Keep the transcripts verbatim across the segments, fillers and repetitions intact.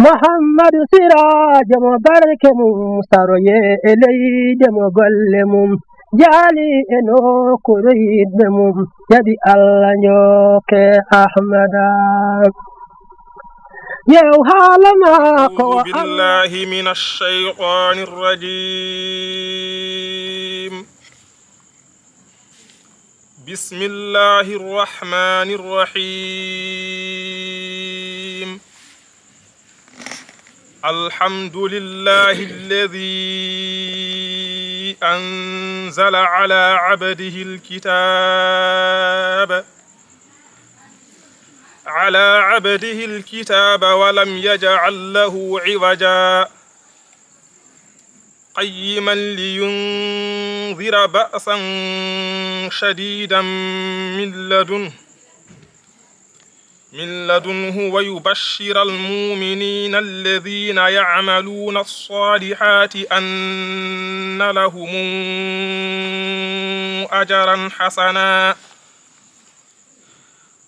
Muhammadu Siraajo mo barke mum saroye e leyde mo golle mum jaali e nokkuure yiɗɓe mum jaɓi Allah njooke Ahmada. Yew haala maako أعوذ بالله من الشيطان الرجيم. بسم الله الرحمن الرحيم. الحمد لله الذي أنزل على عبده الكتاب على عبده الكتاب ولم يجعل له عوجا قيما لينذر بأسا شديدا من لدنه من لدنه ويبشر المؤمنين الذين يعملون الصالحات أن لهم أجرا حسنا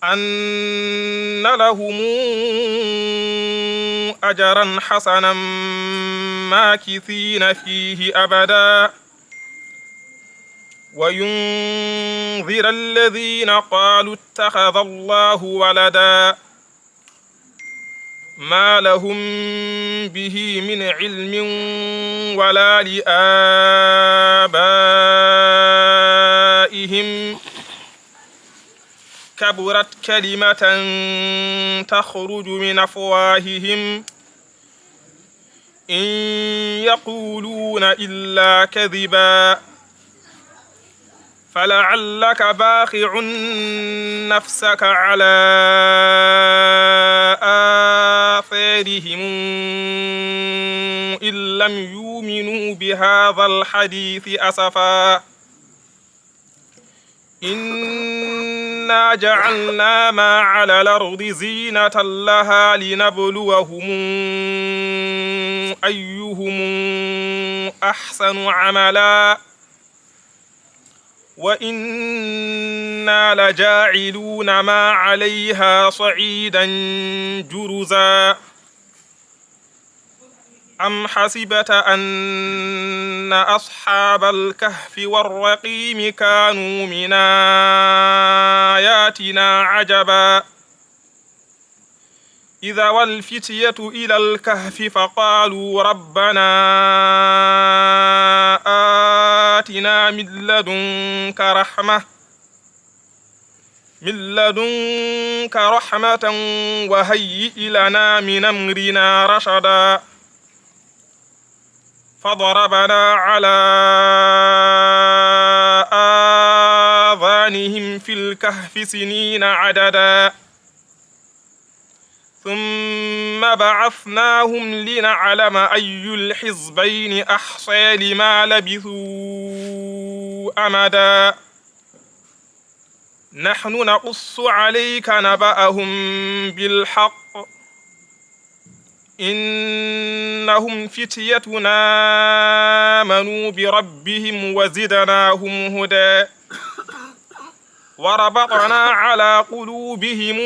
أن لهم أجرا حسنا ماكثين فيه أبدا وينذر الذين قالوا اتخذ الله ولدا ما لهم به من علم ولا لآبائهم كبرت كلمة تخرج من أفواههم إن يقولون إلا كذبا فلعلك باخع نفسك على آثارهم إن لم يؤمنوا بهذا الحديث أسفا إنا جعلنا ما على الأرض زينة لها لنبلوهم أيهم أحسن عملا وإنا لجاعلون ما عليها صعيدا جرزا أم حسبت أن أصحاب الكهف والرقيم كانوا من آياتنا عجبا إذ أوى الفتية إلى الكهف فقالوا ربنا آتنا من لدنك رحمة من لدنك رحمة وهيئ لنا من أمرنا رشدا فضربنا على آذانهم في الكهف سنين عددا ثم بعثناهم لنعلم أي الحزبين أحصى لما لبثوا أمدا نحن نقص عليك نبأهم بالحق إنهم فتية آمنوا بربهم وزدناهم هدى وربطنا على قلوبهم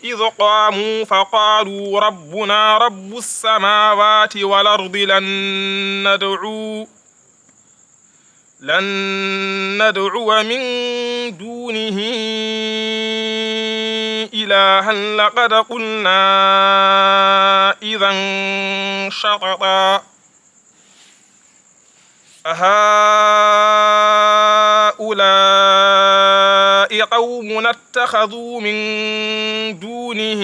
إذ قاموا فقالوا ربنا رب السماوات والأرض لن ندعو لن ندعو من دونه إلها لقد قلنا إذا شططا أهؤلاء قومنا اتخذوا من دونه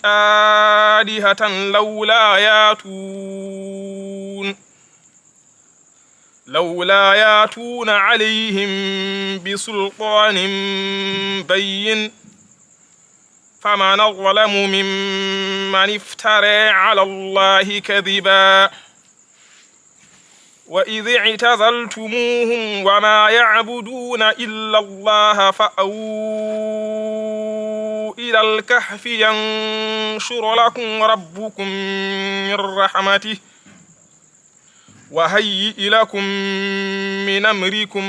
آلهة لولا يأتون لولا يأتون عليهم بسلطان بين فمن أظلم ممن افترى على الله كذبا وإذ اعتزلتموهم وما يعبدون إلا الله فأووا إلى الكهف ينشر لكم ربكم من رحمته وهيئ لكم من أمركم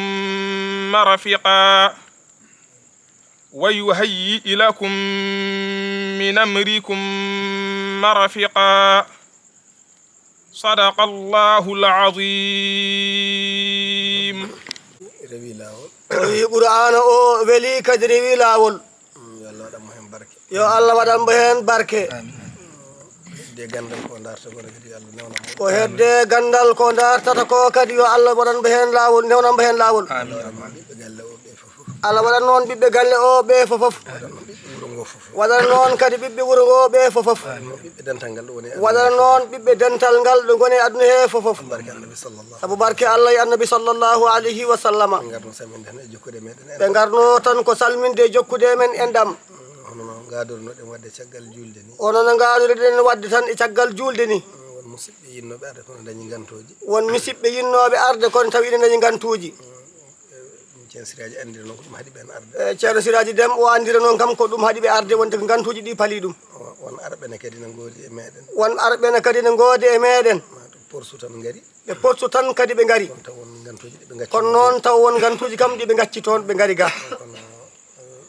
مرفقا ويهيئ لكم من أمركم مرفقا. صدق الله العظيم. Rewi laawol. O wi Qur'aana o weli kadi rewi laawol. Mm, yo Allah waɗan mo heen barke. Yo Allah waɗan mo heen barke. Amiin. Hedde ganndal ko darta ko kadi yo Allah newna mo. Ko hedde ganndal ko dartata ko kadi yo Allah waɗan mo heen laawol, newna mo heen laawol. Amiin. Allah waɗan mo ɓiɓɓe galle o ɓe fof. Allah waɗan noon ɓiɓɓe galle o ɓe fof. Waɗan noon ɓiɓɓe wuro ngo fof. Waɗan noon kadi ɓiɓɓe wuro ngo ɓe fof. Waɗan noon ɓiɓɓe dental ngal ɗo woni e aduna he. Waɗan noon ɓiɓɓe dental ngal ɗo ngoni e aduna he fof. Barke Annabi sallallahu. Sabu barke Allah e Annabi sallallahu alayhi wa sallama. Ɓe ngarno salminde tan e jokkude meɗen enɗam. Ɓe ngarno tan ko salminde e jokkude men enɗam. Hono no ngaadornoɗen waɗde caggal juulde ni. Hono no ngaadoriɗen waɗde tan e caggal juulde ni. Won musidɓe yinnooɓe arde kono dañi ngantooji. Won musidɓe yinnooɓe arde kono tawi ina dañi ngantuuji. Ɗum Ceerno Siraaji anndira noon ko ɗum haɗi ɓeen arde. E, Ceerno Siraaji Dem o anndira noon kam ko ɗum haɗi ɓe arde wonde ko ngantuuji ɗi pali ɗum. Won arɓe ne kadi ne ngoodi e meɗen. Won arɓe ne kadi ne ngoodi e meɗen. Ma ɗum porsu tan ngari. Ɓe porsu tan kadi ɓe ngari. Kono taw won ngantuuji ɗi ɓe ngacci. Kono noon taw won ngantuuji kam ɗi ɓe ngacci toon ɓe ngari ga. Kono, eh,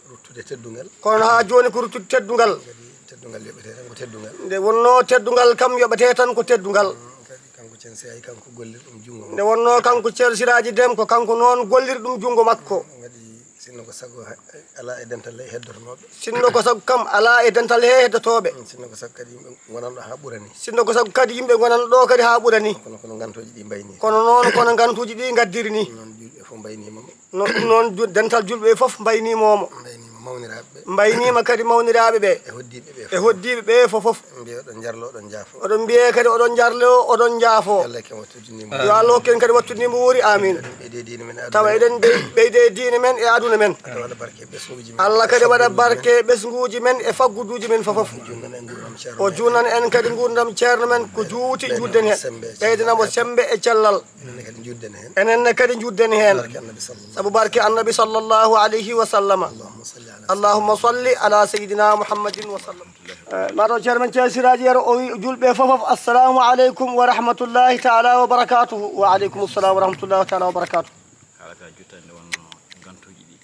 ruttude teddungal. Kono haa jooni ko ruttude teddungal. Kadi teddungal yoɓete tan ko teddungal. Nde wonno teddungal kam yoɓete tan ko teddungal. Mm, kadi kanko Ceerno Siraaji kanko gollir ɗum junngo makko. Nde wonno kanko Ceerno Siraaji Dem ko kanko noon gollir ɗum junngo makko. Waɗi sinno ko sago ha-, alaa e dental he heddotonooɓe. Sinno ko sago kam alaa e dental he heddotooɓe. Mm, sinno ko sago kadi yimɓe ngonanɗo haa ɓurani. Sinno ko sago kadi yimɓe ngonanɗo kadi haa ɓurani. Kono, kono ngantuuji ɗi mbayni. Kono noon, kono ngantuuji ɗi ngaddiri ni. Noon juulɓe fof mbaynima mo. No, noon ju-, dental juulɓe fof mbaynima mo. Mbaynima mawniraaɓe ɓe. Mbaynima kadi mawniraaɓe ɓe. E hoddiiɓe ɓe e fof. Hoddiiɓe ɓe fof fof. Mbiya oɗon njarlo, oɗon njaafo. Oɗon mbiya kadi oɗon njarlo, oɗon njaafo. Yo Allah hokke en wattude ni mo. Yo Allah hokke en kadi wattude ni mo wuuri. Amin. Eɗen ɓeyde diine men e aduna men. Tawa eɗen ɓey-, ɓeyde diine men e aduna men. Allah waɗa barke e ɓesnguuji men. Allah kadi waɗa barke e ɓesnguuji men e fagguduuji men fof fof. O juutnan en nguurndam ceerno men. O juutnan en kadi nguurndam ceerno men ko juuti juutden heen. Ɓeydana mo semmbe e cellal. Enen ne kadi njuutden heen. Enen ne kadi njuutden heen. Barke Annabi sallallahu. Sabu barke Annabi sallallahu alayhi wa sallama. Allahumma salli ala Allahumma salli ala sayyidina Muhammadin wa sallam. Eh, ma ɗo ceerno men Ceerno Siraaji Yero o wi juulɓe fof fof, assalamu aleykum wa rahmatullahi taala wa barakatuhu. Wa aleykum salam wa rahmatullahi taala wa barakatuhu. Haala ka juuttande wonno ngantuuji ɗi.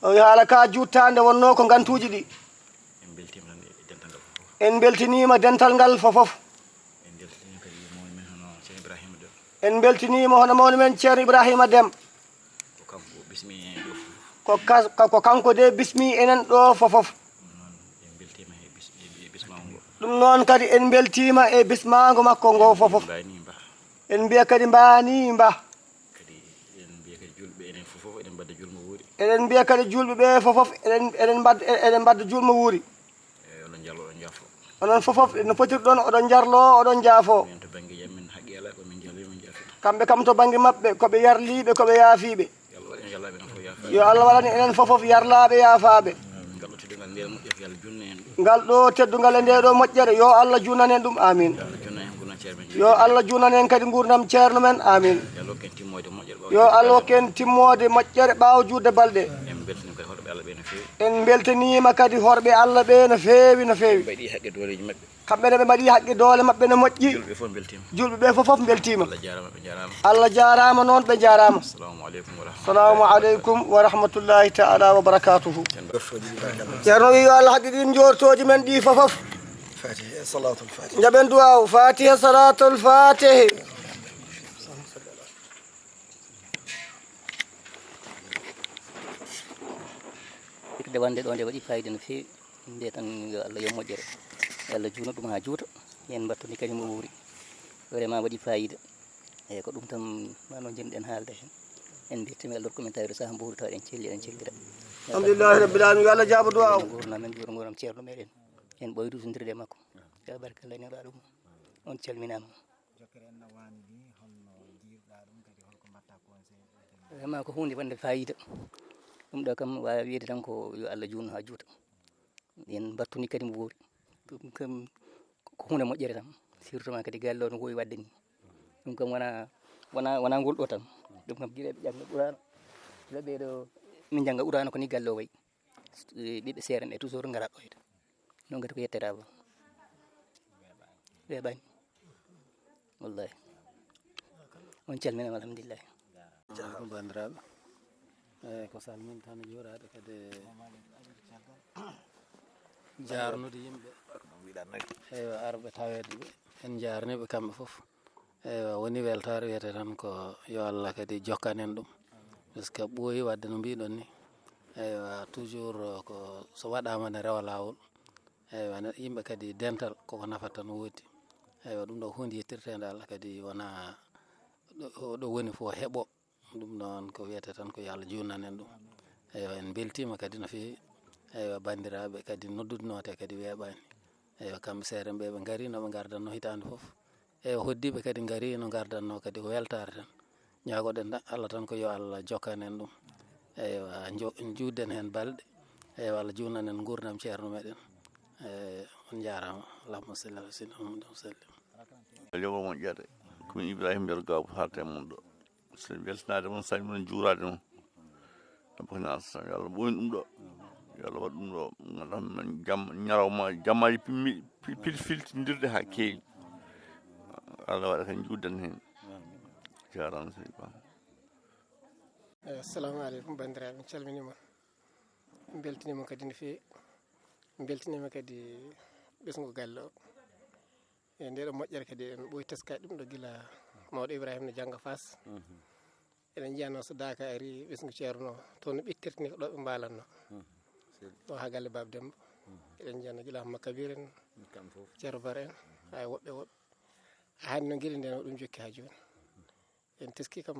O wi haala ka juuttande wonno ko ngantuuji ɗi. En mbeltiima tan e dental ngal fof. En mbeltiniima dental ngal fof fof. En mbeltiniima kadi mawni men hono Ceerno Ibrahima Dem. En mbeltiniima hono mawni men Ceerno Ibrahima Dem. Ko kanko bismi en ɗo fof. Ko kas-, ka-, ko kanko de bismi enen ɗo fof fof. Ɗum noon en mbeltiima e bis-, e, e bismaango ngo. Ɗum noon kadi en mbeltiima e bismaango makko ngo fof fof. Mbayni mba. En mbiya kadi mbaani mba. Kadi eɗen mbiya kadi juulɓe enen fof fof eɗen mbadda juulmo wuuri. Eɗen mbiya kadi juulɓe ɓe fof fof eɗen, eɗen mbad-, eɗen mbadda juulmo wuuri. Eyi, oɗon njallo, oɗon njaafo. Onon fof fof no potirɗon, oɗon njarlo, oɗon njaafo. Minen to bannge amen haqqe alaa, ko min njallo, min njaafo. Kamɓe kam to bannge maɓɓe, ko ɓe yarliiɓe, ko ɓe yaafiiɓe. Yo Allah waɗ en yallaaɓe enen fof yaafaaɓe. Yo Allah waɗan enen fof fof yarlaaɓe, yaafaaɓe. Ngal ɗo teddungal nde moƴƴere, yo Allah juutnan en ɗum. Ngal ɗo teddungal e nde ɗo moƴƴere, yo Allah juutnan en ɗum. Amin. Yo Allah juutnan en nguurndam ceerno men. Yo Allah juutnan en kadi nguurndam ceerno men. Amin. Yo Allah hokke en timmoode moƴƴere ɓaawo. Yo Allah hokke en timmoode moƴƴere ɓaawo juutde balɗe. En mbeltaniima kadi horɓe Allah ɓe no feewi. En mbeltaniima kadi horɓe Allah ɓe no feewi, no feewi. Ɓe mbaɗi haqqe dooleeji maɓɓe. Kamɓe ne ɓe mbaɗi haqqe doole maɓɓe no moƴƴi. Juulɓe fof mbeltiima. Juulɓe ɓe fof fof mbeltiima. Allah jaaraama, ɓe njaaraama. Allah jaaraama noon, ɓe njaaraama. Assalamu aleykum wa rahmatullahi. Assalamu aleykum wa rahmatullahi taala wa barakatuhu. Ceerno wi yo Allah haqqe ɗin njoortooji men ɗi fof fof. Fatiha, salatul fatiha. Njaɓen duwaaw, Fatiha, salatul fatiha. Nde wonde ɗo nde waɗi fayida no feewi. Mbiye tan yo Allah yo moƴƴere. Yo Allah juutnu ɗum haa juuta. En mbattoni kadi mo wuuri. Vraiment waɗi fayida. Eyi, ko ɗum tan wano njiɗ-ɗen haalde heen. En mbiyettiima Allah rokku men taweede sahaa mbuuru tawa eɗen celli, eɗen cellira. Alhamdulillahi rabbil alamin. Yo Allah jaabo duwaaw. Nguurndam men, juuta nguurndam ceerno meɗen. En ɓooyi duusondirde e makko. Yo barke Allah newɗaa ɗum. On calminaama. Jokkere en no waani ni, holno njiiruɗaa ɗum, kadi holko mbaɗtaa conseil? Vraiment ko huunde wonde fayida. Ɗum ɗo kam waawi wiyeede tan ko yo Allah juutnu haa juuta. En mbattoni kadi mo wuuri. Ɗum kam ko huunde moƴƴere tan. Surtout ma kadi galle o no wowi waɗde ni. Ɗum kam wona, wona, wona ngol ɗo tan. Ɗum kam gila ɓe ƴamɓe Qur'aana. Gila ɓe ɗo min njannga Qur'aana ko ni galle o wayi. Ɓiɓɓe seeɗa ɓe toujours ngara ɗo hita. Ɗum kadi ko yettetaako. Weeɓaani. Wallahi. On calminaama, alhamdulillahi. Jaaraama banndiraaɓe. Eyi, ko salminde tan, juuraade kadi. Jaarnude yimɓe, eywa, arɓe taweede ɓe. En njaarnii ɓe kamɓe fof. Eywa, woni weltaare wiyete tan ko yo Allah kadi jokkan en ɗum. Parce que ɓooyi waɗde no mbiɗon ni. Eywa, toujours ko so waɗaama ne rewa laawol. Eywa, ne, yimɓe kadi dental koko nafata tan woodi. Eywa, ɗum ɗo huunde yettirteende Allah kadi wona ɗo, ɗo woni fof heɓo. Ɗum noon ko wiyete tan ko yo Allah juutnan en ɗum. Eywa, en mbeltiima kadi no feewi. Eywa, banndiraaɓe kadi noddudnoo te kadi weeɓaani. Eywa, kamɓe seeɗa ɓe ɓe ngarii no ɓe ngardanno hitaande fof. Eywa, hoddiiɓe kadi ngarii no ngardanno kadi ko weltaare tan. Ñaagoɗen tan Allah tan ko yo Allah jokkan en ɗum. Eywa, njo-, njuutden heen balɗe. Eywa, Allah juutnan en nguurndam ceerno meɗen. Eywa, on njaaraama. Allahumma salli ala sayyidina Muhammadin wa sallim. Yo moƴƴere. Ko min Ibrahima Yero Gaabu haalta e mon ɗo. So weltanaade mon, sañ mon juuraade mon. Abakar Ñaŋ, yo Allah ɓooyin ɗum ɗo. Yo Allah waɗ ɗum ɗo. Ngandam men jam, ñalawma, jamaaji pimmi, pi-, pil-, filtindirde haa keewi. Allah waɗa ko njuutden heen. Jaaraama seydi Ba. Eh, assalamu aleykum, banndiraaɓe, min calminii mon. Min mbeltiniima kadi no feewi. Min mbeltiniima kadi ɓesngu galle o. E nde ɗo moƴƴere kadi en ɓooyi teskaade ɗum ɗo gila mawɗo Ibrahima no jannga Faas. Mhm. Eɗen njiyano so daaka ari ɓesngu ceerno toon no ɓittirtini ko ɗo ɓe mbaalanno. Mhm. Ɗo haa galle Baaba Demba. Mhm. Eɗen njiyano gila Hamma Kabir en, kamɓe fof. Ceerno Bara en, hay woɓɓe woɓɓe. Haa hannde noon gila ndeen o ɗum jokki haa jooni. En teski kam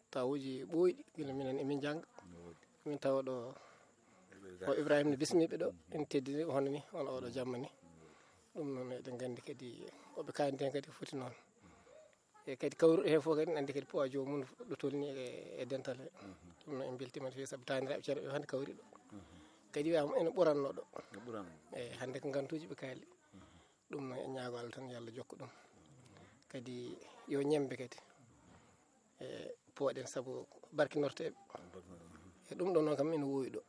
tawuuji ɓooyɗi gila minen emin njannga. No woodi. Min tawa ɗo o Ibrahima no bismiiɓe ɗo, en teddini hono ni, on oɗo jamma ni. Ɗum noon eɗen nganndi kadi ko ɓe kaaldi heen kadi ko foti noon. E kadi kawruɗo heen fof kadi, en anndi kadi poids joomum ɗo tolni e, e dental he. Ɗum noon en mbeltiima no feewi, sabu taaniraaɓe ceerno ɓe hannde kawri ɗo. Kadi wiyaama ene ɓuranno ɗo. No ɓuranno. Eeyi, hannde ko ngantuuji ɓe kaali. Ɗum noon en ñaago Allah tan yo Allah jokku ɗum. Kadi yo ñemmbe kadi. E pooɗen sabu barkinorteeɓe. E ɗum ɗo noon kam ene woowi ɗo.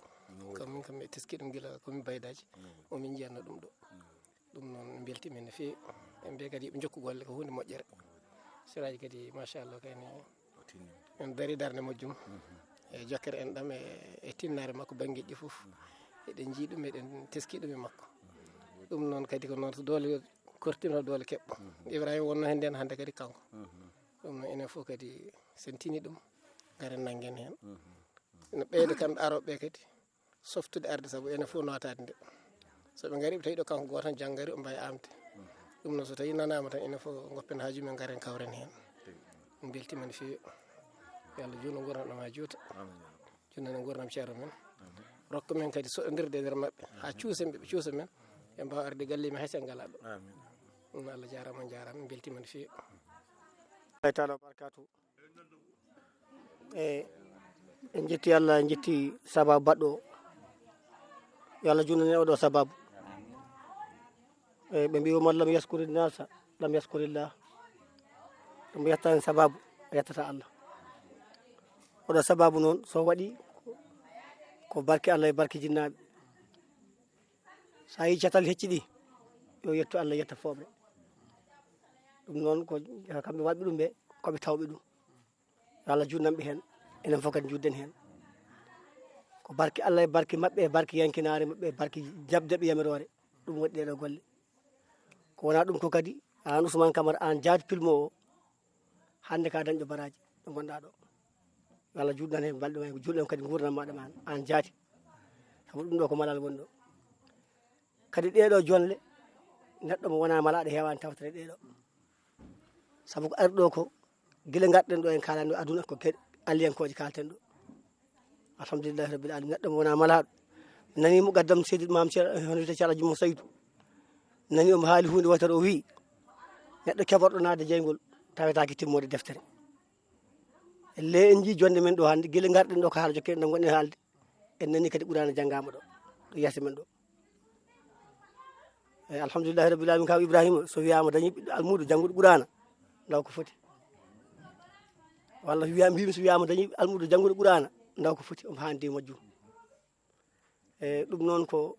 Kam min kam mi teski ɗum gila ko min baydaaji. Omin njiyanno ɗum ɗo. Ɗum noon mbeltiima no feewi. En mbiya kadi yoɓe njokku golle ko huunde moƴƴere. Seraaji kadi machallah kayne en daari darnde moƴƴum. E jokkere enɗam e, e tinnaare makko banngeeji ɗi fof. Eɗen njii ɗum, eɗen teski ɗum e makko. Ɗum noon kadi ko noon so doole kortino doole keɓɓo. Ibrahima wonno heen ndeen hannde kadi kanko. Ɗum noon enen fof kadi sen tini ɗum, ngaren nanngen heen. No ɓeydo kamɓe arooɓe ɓe kadi softude arde sabu enen fof nootaade nde. So ɓe ngari ɓe tawi ɗo kanko gooto tan janngari o mbawi amde. Ɗum noon so tawi nanaama tan enen fof ngoppen haaju men ngaren kawren heen. Min mbeltiima no feewi. Yo Allah juutnu nguurndam maa juuta. Juutnana nguurndam ceerno men. Rokka men kadi soɗondirde e nder maɓɓe. Haa cuusen ɓe, ɓe cuusa men. Ɓe mbaawa arde galle men hay so en ngalaa ɗo. Ɗum noon Allah jaaraama, on njaaraama. Min mbeltiima no feewi. Ay taala barkaatu. E en jetti Allah, en jetti sababu baɗɗo o. Yo Allah junnane oɗo sababu. E ɓe mbiyi man lam yaskuri nasa lam yaskurillah. Ɗum yettani sababu, a yettata Allah. Oɗo sababu noon so waɗi ko barke Allah e barke jinnaaɓe. So a yii catal hecci ɗi, yo yettu Allah, yetta fooɓre. Ɗum noon ko kamɓe waɗɓe ɗum ɓe, ko ɓe tawɓe ɗum. Yo Allah juutnan ɓe heen, enen fof kadi njuutden heen. Ko barke Allah e barke maɓɓe e barke yankinaare maɓɓe e barke jaɓde ɓe yamiroore, ɗum waɗi ɗee ɗoo golle. Ko wonaa ɗum ko kadi, aan Ousmane Camara, aan jaati pilmo o, hannde ka dañɗo baraaji ɗo ngonɗaa ɗo. Yo Allah juutnan heen balɗe ma, juutnan kadi nguurndam maaɗa ma aan jaati. Sabu ɗum ɗoo ko malal woni ɗo. Kadi ɗee ɗoo jonle, neɗɗo mo wonaa malaaɗo heewaani tawtere ɗee ɗoo. Sabu ko ari ɗo ko gila ngarɗen ɗo en kaalani aduna ko geɗe alliyankooje kaalten ɗo. Alhamdulillahi rabbil alamin. Neɗɗo mo wonaa malaaɗo. Nani mo gaddam seydi maam Ceerno, hono wiyetee Ceerno Alhaji Moussa Seydou. Nani omo haali huunde wootere o wii, neɗɗo keɓorɗo naatde jeyngol tawetaake timmoode deftere. Ellee en njii jonde men ɗo hannde, gila ngarɗen ɗo ko haala jokken ɗo ngonɗen haalde. En nani kadi Qur'aana janngaama ɗo, ɗo yeeso men ɗo. Eyi, alhamdulillahi rabbil alamin, kaw Ibrahima, so wiyaama dañi ɓiɗɗo almuudo jannguɗo Qur'aana, ndaw ko foti. Walla wiya, mbimi so wiyaama dañi almuudo jannguɗo Qur'aana, ndaw ko foti, omo haandi e majjum. E ɗum noon ko,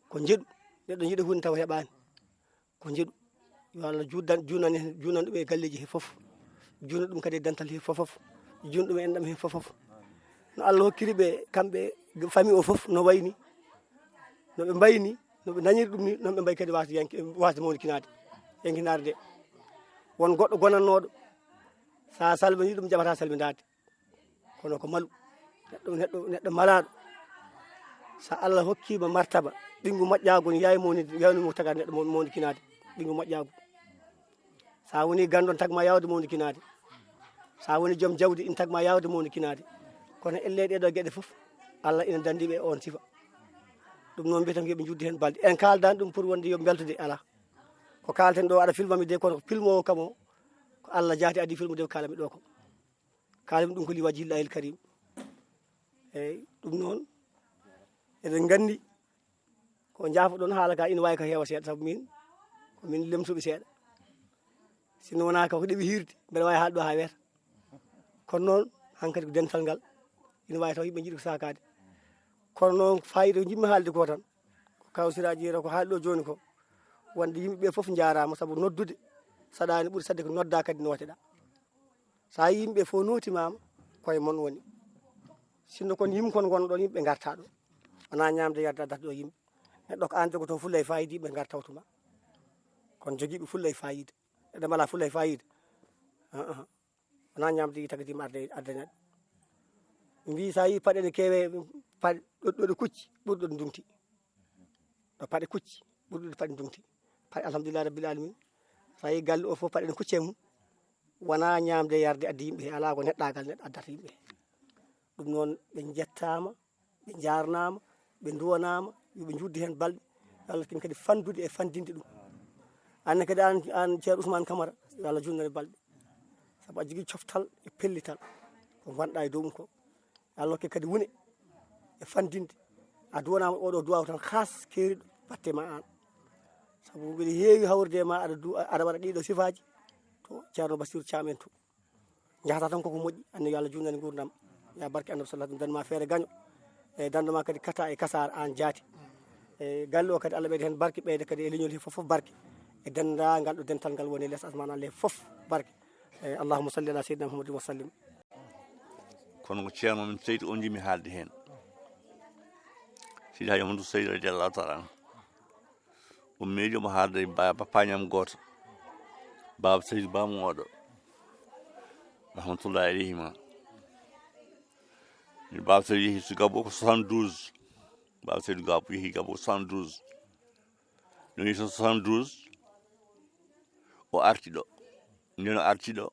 ko njeɗu, neɗɗo yiɗa huunde tawa heɓaani. Ko njeɗu. Yo Allah juutnan, juutnan, juutnan ɗum e galleeji he fof. Juutna ɗum kadi e dental he fof fof. Juutna ɗum e enɗam he fof fof. No Allah hokkiri ɓe, kamɓe famille o fof no wayni, no ɓe mbayni, No ɓe naniri ɗum ni, non ɓe mbayi kadi wasde yanki-, wasde mawnikinaade, yankinaade de. Won goɗɗo gonannooɗo, so a salminii ɗum, jaɓataa salminaade. Kono ko malu, neɗɗo, neɗɗo, neɗɗo malaaɗo. So Allah hokkiima martaba, ɓinngu moƴƴaagu ne yawi mawni-, yawi mo taga neɗɗo maw-, mawnikinaade, ɓinngu moƴƴaagu. So a woni ganndo, tagma yawde mawnikinaade. So a woni joom jawdi, ina tagma yawde mawnikinaade. Kono ellee ɗee ɗoo geɗe fof, Allah ina danndi ɓe e oon sifa. Ɗum noon mbiyeten ko yo ɓe njuddu heen balɗe. En kaaldaani ɗum pour wonde yo mbeltude, alaa. Ko kaalten ɗo aɗa filma mi de, kono ko filmoowo kam o, ko Allah jaati adii filmude ko kaalami ɗo ko. Kaalami ɗum ko li wajhillahil karim. Eeyi, ɗum noon, eɗen nganndi ko njaafoɗon haala ka ina waawi ko heewa seeɗa, sabu min, ko min lemtuɓe seeɗa. Sinno wonaa ko ɗeɓi hiirde, mbeɗa waawi haalde ɗo haa weeta. Kono noon, hankadi ko dental ngal, ina waawi taw yimɓe njiɗi ko saakaade. Kono noon, faayiida ko njiɗmi haalde ko tan, ko kaw Siraaji Yero ko haali ɗo jooni ko, wonde yimɓe ɓe fof njaaraama, sabu noddude saɗaani, ɓuri saɗde ko nodda kadi nooteɗa. So a yii yimɓe fof nootimaama, koye mon woni. Sinno kon yimɓe kon ngonno ɗon, yimɓe ngarta ɗo. Wonaa ñaamde yarde addata ɗo yimɓe. Neɗɗo ko aan jogotoo fulla e faayiida, yimɓe ngar tawtuma. Kono jogiiɓe fulla e faayiida. Eɗen mala fulla e faayiida. Ahan. Wonaa ñaamde yi tagdi ma arde, arde neɗɗo. Ɓe mbii so a yii paɗe ɗe keewe, paɗe ɗo, ɗo ɗe kucci, ɓuri ɗo ɗe ndumti. Ɗo paɗe kucci, ɓuri ɗo paɗe ndumti. Paɗe alhamdulillahi rabbil alamin. So a yii galle o fof paɗe ne kucci e mum. Wonaa ñaamde e yarde addi yimɓe he, alaa ko neɗɗaagal neɗɗo addata yimɓe he. Ɗum noon ɓe njettaama, ɓe njaarnaama, ɓe nduwanaama, yo ɓe njuutdi heen balɗe. Yo Allah tin kadi fanndude e fanndinde ɗum. Aan ne kadi aan, aan Ceerno Ousmane Camara, yo Allah juutnan e balɗe. Sabu a jogii coftal e pellital ko ngonɗa e dow mum ko. Yo Allah hokke kadi wune e fanndinde. A duwanaama oɗo duwaaw tan haas keeriɗo batte ma aan. Sabu mbiɗa heewi hawrude e ma, aɗa du-, aɗa waɗa ɗiɗo sifaaji to Ceerno Basiru Caam en to. Njahata tan koko moƴƴi, anne yo Allah juutnan e nguurndam. Ya barke Annabi sallallahu alaihi wasallam, dan ma feere gaño. E dando ma kadi kata e kasaara aan jaati. E galle o kadi Allah ɓeyda heen barke, ɓeyda kadi e leñol he fof, fof barke. E denndaangal ɗo dental ngal woni les asmaan le fof barke. E allahumma salli ala sayyidina Muhammadin wa sallim. Kono ko Ceerno men Seydi on njimi haalde heen. Sidi Haaji Amadou Seydi radiyallahu taala anhu. O miijo mo haalde e ba-, bappañam gooto. Baaba Seydi Ba mo oɗo. Rahmatullahi alayhima. Ni Baaba Seydi yehi to Gabo ko soixante-douze. Baaba Seydi Gabo yehi Gabo soixante-douze. No yehi to soixante-douze, o arti ɗo. Nden o arti ɗo,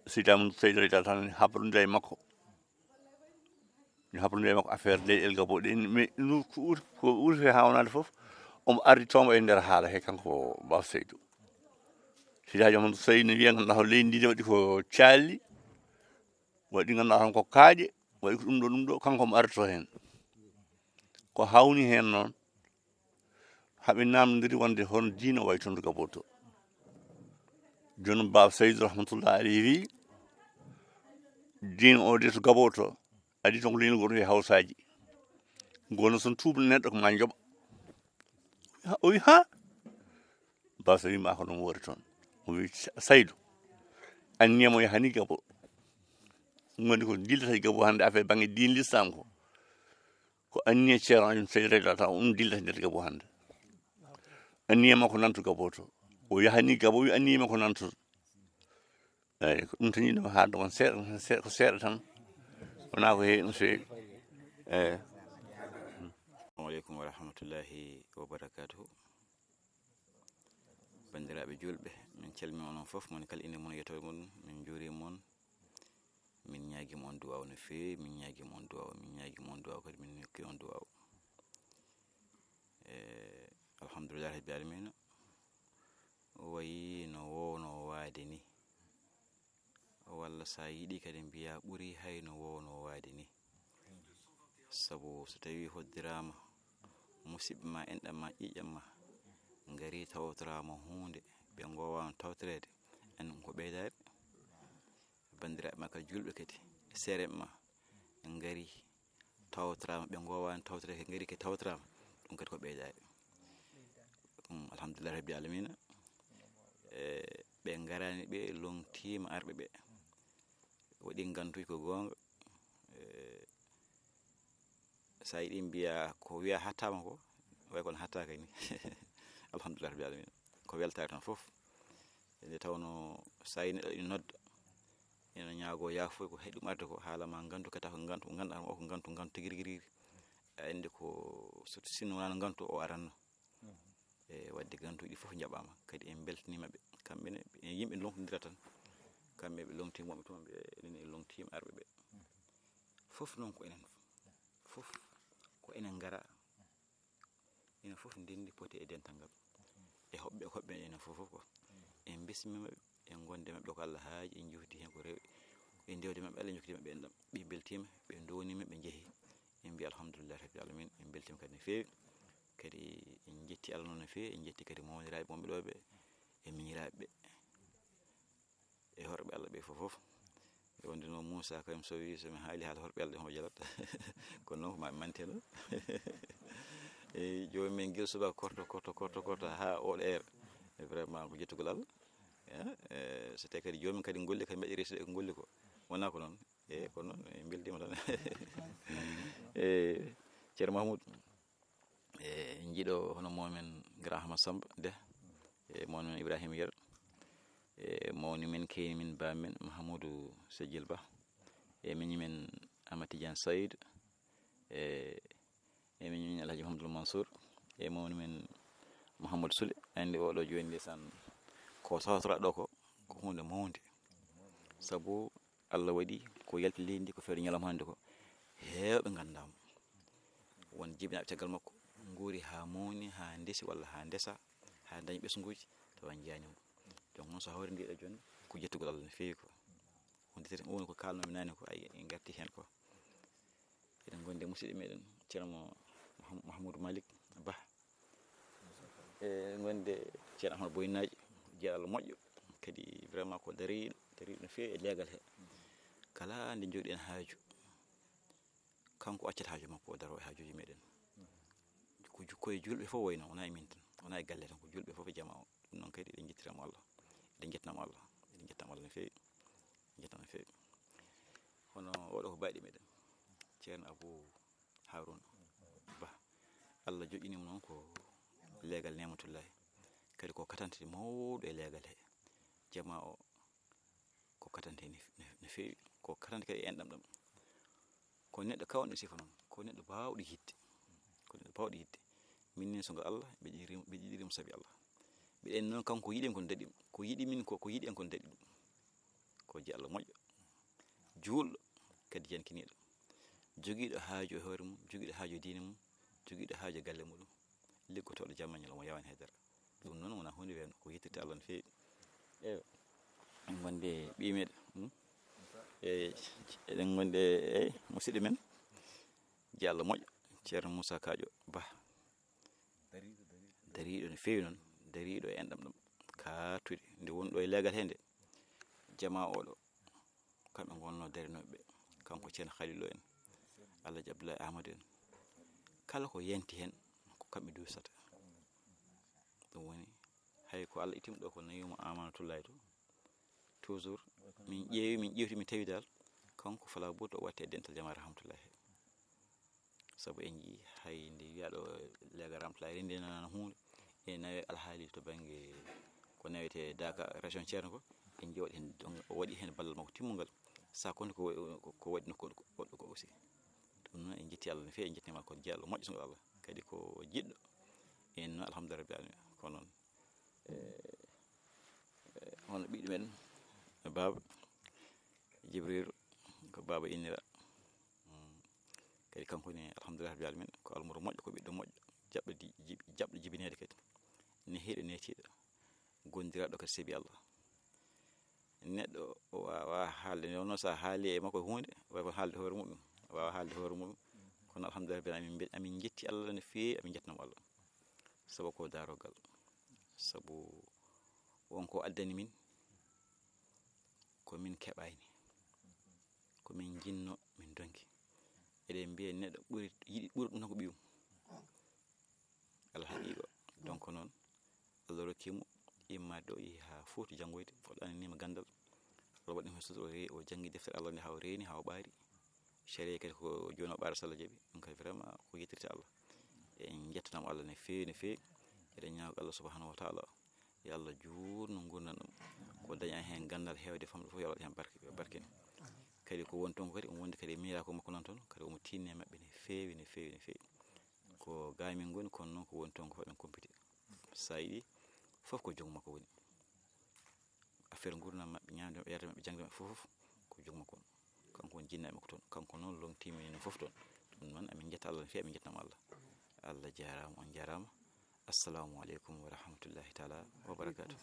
Seydi Amadou Seydi Rayta tan haɓrondira e makko. Mi haɓrondira e makko affaire leyɗe El Gabo ɗe. Mais ɗum ko ɓuri, ko ɓuri fe hawnaade fof, omo ardi tomo e nder haala he kanko Baaba Seydu. Seydi Haaji Amadou Seydi ne wiya, ngannduɗaa ko leydi ndi ne waɗi ko caalli, waɗi ngannduɗaa tan ko kaaƴe, waɗi ko ɗum ɗo, ɗum ɗo, kanko omo ardi to heen. Ko hawni heen noon, haɓe namdondiri wonde hono diina wayi toon to Gabo to. Jooni Baaba Seydu rahmatullahi alayhi wi, diina o de to Gabo to, adi toon ko leñol gooto e Hawsaaji. Gono son tuuba neɗɗo ko ma njoɓa. O wi, ha? Baaba Seydu wi ma ko ɗum woori toon. O wi, Sa-, Saydu, anniya mo yahani Gabo. Ɗum woni ko dillata e Gabo hannde affaire bannge diin l'islam ko. Ko anniya Ceerno Aliou Seydi radiyallahu taala, ɗum dillata nder Gabo hannde. Anniya makko nan to Gabo to. O yahani Gabo, wi anniya makko nan to. Eyyi, ko ɗum tan yiɗmi haalde on seeɗa, se-, ko seeɗa tan. Wonaa ko heewi no feewi. Eyyi. Assalamu aleykum wa rahmatullahi wa barakatuhu. Banndiraaɓe juulɓe, min calmini onon fof, mon kala inde mum e yettoode mum, min njuuriima on. Min ñaagii mo on duwaaw no feewi, min ñaagii mo on duwaaw, min ñaagii mo on duwaaw kadi, min hokki on duwaaw. E, alhamdulillahi rabbil alamina. O wayi no woowno waade ni. Walla so a yiɗi kadi mbiya ɓuri hay no woowno waade ni. Sabu so tawi hoddiraama musidɓe ma, enɗam ma, ƴiiƴam ma, ngari tawtoraama huunde, ɓe ngoowaano tawtoreede, en ko ɓeydaare. Banndiraaɓe ma kadi juulɓe kadi, e seereeɓe ma, ngari tawtoraama, ɓe ngoowaani tawtoreede, ngari kadi tawtoraama, ɗum kadi ko ɓeydaare. Ɗum alhamdulillahi rabbil alamina. E, ɓe ngaraani, ɓe longtiima arɓe ɓe. Waɗi ngantuuji ko goonga. E, so a yiɗi mbiya ko wiya hattaama ko, way kono hattaaka ni. Alhamdulillah rabbil alamin. Ko weltaare tan fof. Nde tawno so tawi neɗɗo ina nodda, ina ñaago yaafoy ko heɗi ɗum arde ko, haala ma ngantu, kata ko ngantu, ko ngandu, o ko ngantu, ngantu tigi rigi rigi. A anndi ko so sinno wonano ngantu o aranno. E wadde gantuuji fof njaɓaama, kadi en mbeltaniima ɓe. Kamɓe ne, en yimɓe lomtondira tan. Kamɓe ɓe lomtiima wonɓe toon, ɓe enen en lomtiima arɓe ɓe. Fof noon ko enen. Fof ko enen ngara. Enen fof ndenndi poti e dental ngal. E hoɓɓe, e hoɓɓe enen fof fof ko. En mbismiima ɓe, en ngonde maɓɓe ko Allah haaji, en njuhdi heen ko rewi. En ndewde maɓɓe Allah, en njokkidi maɓɓe enɗam. Ɓe mbeltiima, ɓe ndowniima, ɓe njehi. En mbiya alhamdulillahi rabbil alamin, en mbeltiima kadi no feewi. Kadi en njetti Allah noon no feewi, en njetti kadi mawniraaɓe wonɓe ɗo ɓe, e miñiraaɓe ɓe, e horɓe Allah ɓe fof fof. E wonde noon Moussa kañum so wi so mi haali haala horɓe Allah ɗe homo jalat. Kono noon ko ma manteno. E jooni min gila subaka korto, korto, korto, korto haa oɗo heure. E vraiment ko jettugol Allah. Eh, eh, so tawi kadi joomum kadi golli kadi mbaɗi resde ko golli ko. Wona ko noon. E ko noon, e mbeldiima tan. E Ceerno Mahmoud, e jiiɗo hono momin Grand Ahmad Samba de, e momin Ibrahima Yer, e mawni men, keyni men, ba men Mahamoudou Sejil Ba, e miñi men Amad Tidiane Saïd, e e miñi men Alhaji Mahamadou Mansour, e mawni men Mahamadou Soule. Andi oɗo jooni ndeysaan ko tawtora ɗo ko, ko hunde mawnde. Sabu Allah waɗi ko yalti leydi ndi ko feere ñalawma hannde ko. Heewɓe nganndaama. Won jibinaaɓe caggal makko, nguuri haa mawni, haa ndesi walla haa ndesa, haa ndañi ɓesnguuji, tawa njiyaani mo. Donc noon so hawri ndiɗo jooni, ko jettugol Allah no feewi ko. Hunde tati woni ko kaalnomi naane ko, ay, en ngarti heen ko. Eɗen ngondi e musidɗo meɗen, Ceerno Mah-, Mahmoudou Malick Bah. Eɗen ngondi e Ceerno Ahmad Boynaji, jeeɗa Allah moƴƴo. Kadi vraiment ko dariiɗo, dariiɗo no feewi e leegal he. Kala nde njogɗen haaju, kanko accata haaju makko, o daro e haajuuji meɗen. Ko ju-, koye julɓe fof wayno, wona e min tan, wona e galle tan, ko julɓe fof e jamaa o. Ɗum noon kadi eɗen njettira mo Allah, eɗen njettina mo Allah, eɗen njettina mo Allah no feewi, eɗen njettina mo no feewi. Kono oɗo ko baɗi meɗen, Ceerno Abou Harouna Bah. Allah joƴƴini mo noon ko leegal Neematullaahi. Kadi ko katante mawɗo e leegal he. Jamaa o ko katante ni no, no feewi. Ko katante kadi e enɗam ɗam. Ko neɗɗo kawɗo sifa noon. Ko neɗɗo baawɗo yiɗde. Ko neɗɗo baawɗo yiɗde. Min ni so ngal Allah, mbiɗa yiɗi, mbiɗa yiɗi mo sabi Allah. Mbiɗa anndi noon kanko yiɗi mi ko no daɗi mi. Ko yiɗi min ko, ko yiɗi en ko no daɗi ɗum. Ko ji Allah moƴƴo. Juulɗo, kadi jankiniiɗo. Jogiiɗo haaju e hoore mum, jogiiɗo haaju e diine mum, jogiiɗo haaju e galle muɗum. Liggotooɗo jamma ñalawma, o yawaani hay dara. Ɗum noon wonaa huunde weewnde, ko yettirde Allah no feewi. Eeyo. En ngondi e ɓiy meɗen. Hmm? E, eɗen ngondi e, e musidɗo men. Ji Allah moƴƴo, Ceerno Moussa Kaƴo Bah. Dariiɗo no feewi noon, dariiɗo e enɗam ɗam. Kaatuɗi, nde woni ɗo e leegal he nde. Jamaa oɗo, kamɓe ngonno darinooɓe ɓe. Kanko Ceerno Khalilou en, Alhaji Abdoulaye Amadou en. Kala ko yanti heen, ko kamɓe duusata. Ɗum woni, hay ko Allah ittimo ɗo ko nawiimo Amanatullahi to. Toujours, min ƴeewi, min ƴeewti, min tawi dal, kanko fala budda o watte e dental jamaa rahmatullahi. Sabu en njii hay nde wiyaa ɗo leegal rahmatullahi rendi nanano huunde, e nawe alhaali to bannge ko nawete Daka région Ceerno ko, en njii waɗi heen, donc, o waɗi heen ballal makko timmungal. Sa konti ko, ko, ko waɗi nokku goɗɗo ko aussi. Ɗum noon en njetti Allah no feewi, en njettima ko jeyɗo moƴƴo sungal Allah. Kadi ko jiɗɗo. En noon alhamdulillah rabbil alamin. Ko noon. E, e, hono ɓiɗɗo men, Baaba Jibril, ko Baaba innira. Mm. Kadi kanko ne, alhamdulillah rabbil alamin, ko almuru moƴƴo, ko ɓiɗɗo moƴƴo, jaɓɗo di-, jib-, jaɓɗo jibineede kadi. Nehiiɗo, neetiiɗo, gondiraaɗo kadi seeɓi Allah. Neɗɗo o waawaa haalde, nde wonnoo so a haali e makko huunde, waawaa haalde hoore muɗum, waawaa haalde hoore muɗum. Kono alhamdulillah rabbil alamin, amin mbe-, amin njetti Allah no feewi, amin njettanamo Allah. Sabu ko daarogal. Sabu won ko addani min, ko min keɓaani. Ko min njinno, min ndonki. Eɗen mbiya neɗɗo ɓuri, yiɗi ɓuri ɗum tan ko ɓiyum. Alhaqiiqa. Donc noon, Allah rokki mo immaade ɗo, yehi haa Fuuta janngoyde, o ɗanniniima ganndal. Allah waɗi mo sutura, o re-, o janngi deftere Allah nde haa o reeni, haa o ɓaari. Sariya kadi ko jooni o ɓaara so Allah jaɓi, ɗum kadi vraiment ko yettirta Allah. En njettanaama Allah no feewi, no feewi. Eɗen ñaago Allah subhanahu wa taala, yo Allah juutnu nguurndam ɗum. Ko daña heen ganndal heewde famɗude fof, yo Allah waɗ heen barke, barke. Kadi ko woni toon ko kadi, omo wondi kadi e miiraaku makko noon toon, kadi omo tiinni e maɓɓe no feewi, no feewi, no feewi. Ko gaa min ngoni, kono noon ko woni toon ko fof eɗen kumpiti. So a yiɗi, fof ko joom makko woni. Affaire nguurndam maɓɓe, ñaamde maɓɓe, yarde maɓɓe, jaŋde maɓɓe fof, fof ko joom makko woni. Kanko woni jinnaaɓe makko toon. Kanko noon lomtiima en fof toon. Ɗum noon, amin njetta Allah no feewi, amin njettanaama Allah. Allah jaaraama, on jaaraama. Assalamu aleykum wa rahmatullahi taala wa barakaatuh.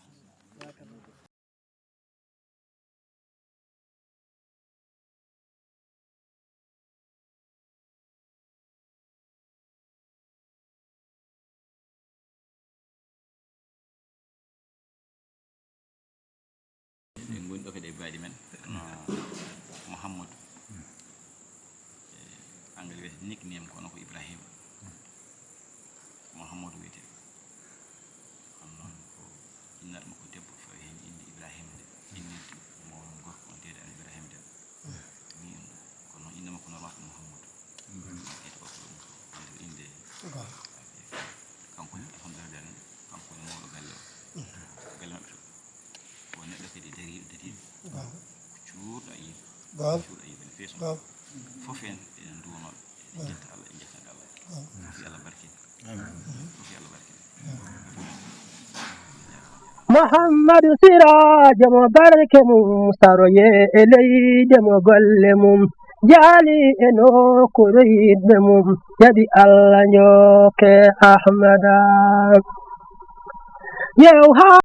Eɗen ngoni ɗo kadi e baɗi men, no Mouhamadou. E anglais wiyete nickname, kono ko Ibrahima. Mouhamadou wiyete. Kono noon ko innaaɗo makko debbo fawi heen innde Ibrahima nde. Innirde mo gorko on, deede am Ibrahima Dem. Min, kono noon innde makko normal ko Mouhamadou. Wiyete o ko ɗum, wonde ko innde. Kanko ne, alhamdulillah, kanko ne mawɗo galle o. Galle maɓɓe fof. Ko neɗɗo kadi dariiɗo, dariiɗo. Ko cuurɗo e yimɓe. Cuurɗo e yimɓe no feewi. Fof en eɗen nduwonoo, eɗen njetta Allah, eɗen njettina Allah. Fof yo Allah barkin. Fof yo Allah barkin. Muhammadu Siraajo mo barke mum, saroye e leyde mo golle mum, jaali e nokkuure yiɗɓe mum, jaɓi Allah njooke Ahmada. Yew haa.